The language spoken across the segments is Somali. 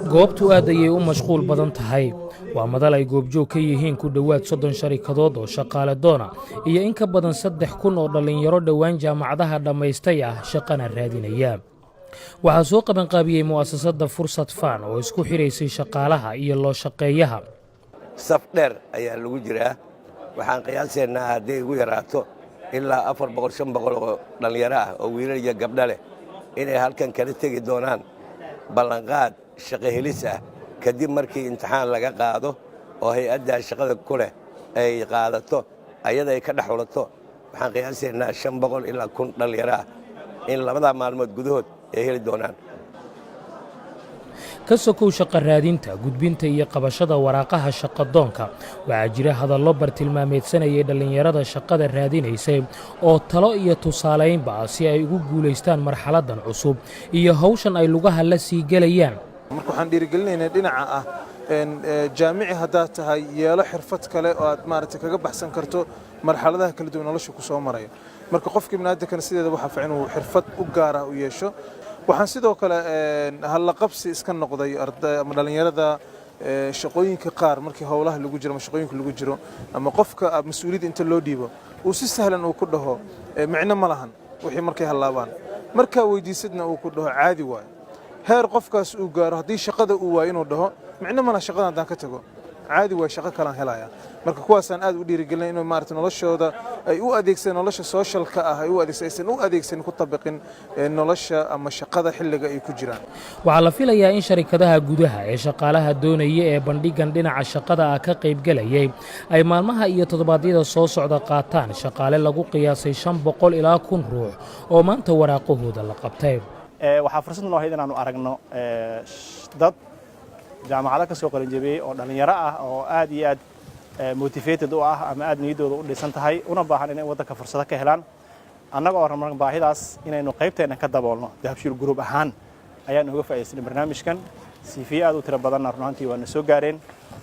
Goobtu aad ayay u mashquul badan tahay. Waa madal ay goobjoog ka yihiin ku dhowaad 30 sharikadood oo shaqaale doona iyo in ka badan 3000 oo dhallinyaro dhowaan jaamacadaha dhammaystay ah, shaqana raadinaya. Waxaa soo qabanqaabiyey mu'asasadda Fursad Fund oo isku xidhaysay shaqaalaha iyo loo shaqeeyaha. Saf dheer ayaa lagu jiraa. Waxaan qiyaasaynaa hadday igu yaraato ilaa 400, 500 oo dhallinyaro ah oo wiilal iyo gabdha leh inay halkan kala tegi doonaan ballanqaad shaqo helis ah, kadib markii imtixaan laga qaado oo hay-addaa shaqada ku leh ay qaadato, ayada ay ka dhex xulato. Waxaan qiyaasaynaa 500 ilaa 1000 dhallinyaro ah in labadaa maalmood gudahood ay heli doonaan. Ka sokow shaqo raadinta, gudbinta iyo qabashada waraaqaha shaqadoonka, waxaa jira hadallo bartilmaameedsanayay dhallinyarada shaqada raadinaysay oo talo iyo tusaalaynba ah, si ay ugu guulaystaan marxaladdan cusub iyo hawshan ay lugaha la sii gelayaan. Marka waxaan dhiirigelinaynaa dhinaca ah jaamici haddaad tahay, yeelo xirfad kale oo aad maaragtay kaga baxsan karto marxaladaha kala duwan nolosha ku soo maraya. Marka qofka ibniaadamkana sideeda waxaa fiican inuu xirfad u gaara u yeesho. Waxaan sidoo kale hallaqabsi iska noqday arday ama dhallinyarada shaqooyinka qaar markii howlaha lagu jiro ama shaqooyinka lagu jiro ama qofka mas-uuliyadda inta loo dhiibo uu si sahlan uu ku dhaho micno ma lahan wixii markay hallaabaan. Markaa weydiisadna uu ku dhaho caadi waayo. Heer qofkaas uu gaaro haddii shaqada uu waayo inuu dhaho micno ma laha shaqada, haddaan ka tago caadi waay, shaqo kalaan helaya. Marka kuwaasaan aad u dhiirigelinay inuu maarata noloshooda ay u adeegsadaan nolosha socialka ah, ay u adeegsan, aysan u adeegsan ku tabiqin nolosha ama shaqada xilliga ay ku jiraan. Waxaa la filayaa in sharikadaha gudaha ee shaqaalaha doonaya ee bandhigan dhinaca shaqada ah ka qaybgelayay ay maalmaha iyo toddobaadyada soo socda qaataan shaqaale lagu qiyaasay 500 ilaa 1000 ruux oo maanta waraaqahooda la qabtay. Waxaa fursad noo ahayd inaanu aragno dad jaamacado ka soo qalinjabiyey oo dhallinyaro ah oo aad iyo aad motivated u ah ama aad niyaddooda u dhisan tahay, una baahan inay waddanka fursado ka helaan. Annaga oo rabna baahidaas inaynu qaybteenna ka daboolno, Dahabshiil Group ahaan ayaan uga faa'iidaysanay barnaamijkan. CV aad u tiro badanna run ahaantii waana soo gaareen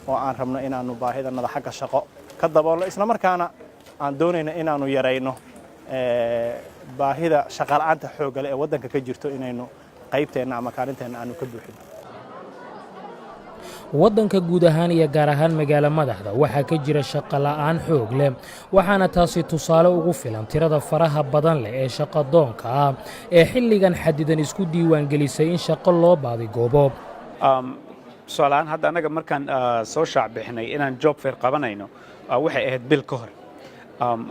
oo aan rabno inaannu baahidanada xagga shaqo ka daboolno, isla markaana aan doonayno inaannu yarayno baahida shaqala'aanta xooggale ee waddanka ka jirto, inaynu qaybteenna ama kaalinteenna aanu ka buuxino. Waddanka guud ahaan iyo gaar ahaan magaalo madaxda waxaa ka jira shaqo la'aan xoog leh, waxaana taasi tusaale ugu filan tirada faraha badan leh ee shaqadoonka ah ee xilligan xadidan isku diiwaangelisay in shaqo loo baadigoobo. Tusaaleahaan, hadda annaga markaan soo shaac bixinay inaan job fair qabanayno, waxay ahayd bil ka hor.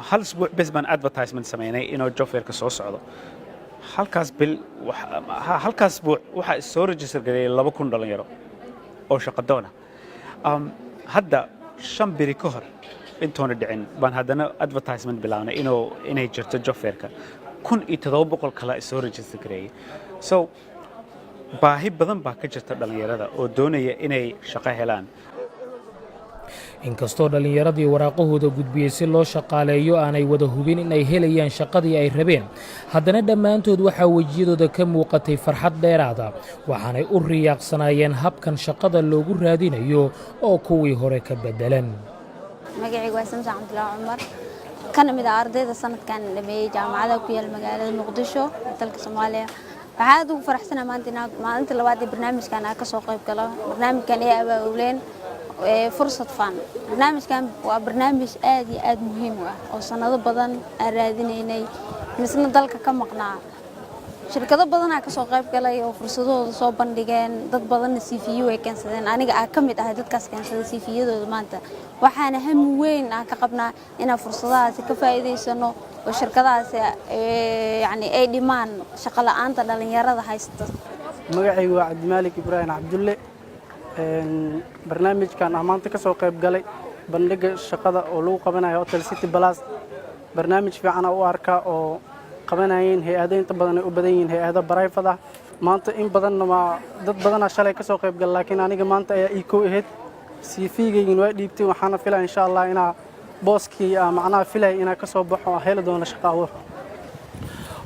Hal isbuuc bes baan advertisement samaynay inuu job fairka soo socdo. Halkaas bil, halkaas isbuuc waxaa soo register gareeyay 2000 dhalinyaro oo shaqadoona. Hadda 5 beri ka hor intoona dhicin baan haddana advertisement bilaabnay inay jirto job fairka. 1700 kale soo register gareeyay. So baahi badan baa ka jirta dhallinyarada oo doonaya inay shaqo helaan. Inkastoo dhallinyaradii waraaqahooda gudbiyey si loo shaqaaleeyo aanay wada hubin in ay helayaan shaqadii ay rabeen, haddana dhammaantood waxaa wejiyadooda ka muuqatay farxad dheeraada, waxaanay u riyaaqsanaayeen habkan shaqada loogu raadinayo oo kuwii hore ka beddelan. Magacayga waa Samsan Cabdulaahi Cumar, kana mid ah ardayda sanadkan dhameeyey jaamacada ku yaal magaalada Muqdisho ee dalka Soomaaliya. Waxaa aad ugu faraxsanahay maanta inaan maalinta labaad ee barnaamijkan aan kasoo qayb galo, barnaamijkan ay abaabuleen Fursad Fund. Barnaamijkan waa barnaamij aad iyo aad muhiim u ah oo sanado badan aan raadinaynay, misna dalka ka maqnaa. Shirkado badanaa kasoo qayb galay oo fursadahooda soo bandhigeen, dad badanna CV ay keensadeen. Aniga aa ka mid ahay dadkaas keensaday CV-yadooda maanta. Waxaana hami weyn aan ka qabnaa inaan fursadahaasi ka faa'iidaysano oo shirkadahaasi yacni ay dhimaan shaqo la'aanta dhalinyarada haysta. Magacaygu waa Cabdimaalik Ibraahim Cabdulle. Barnaamijkan ah maanta ka soo qayb galay, bandhiga shaqada oo lagu qabanayo Hotel City Palace, barnaamij fiicana u arkaa oo qabanayeen hay-ado inta badan ay u badan yihiin hay-ado private ah. Maanta in badanna waa dad badanaa shalay ka soo qayb gala, laakiin aniga maanta ayaa ii kow ahayd. CV-gaygin waa dhiibtay, waxaana filaya insha Allah inaa booskii macnaha filaya inaa ka soo baxo oo heli doono shaqo abuur.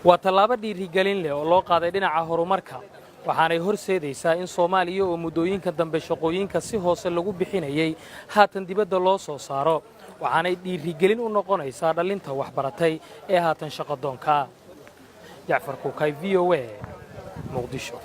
Waa tallaabo dhiirigelin leh oo loo qaaday dhinaca horumarka, waxaanay horseedaysaa in Soomaaliya oo muddooyinka dambe shaqooyinka si hoose lagu bixinayay haatan dibadda loo soo saaro. Waxaanay dhiirigelin u noqonaysaa dhallinta waxbaratay ee haatan shaqadoonka. Jacfar Kuukay, VOA, Muqdisho.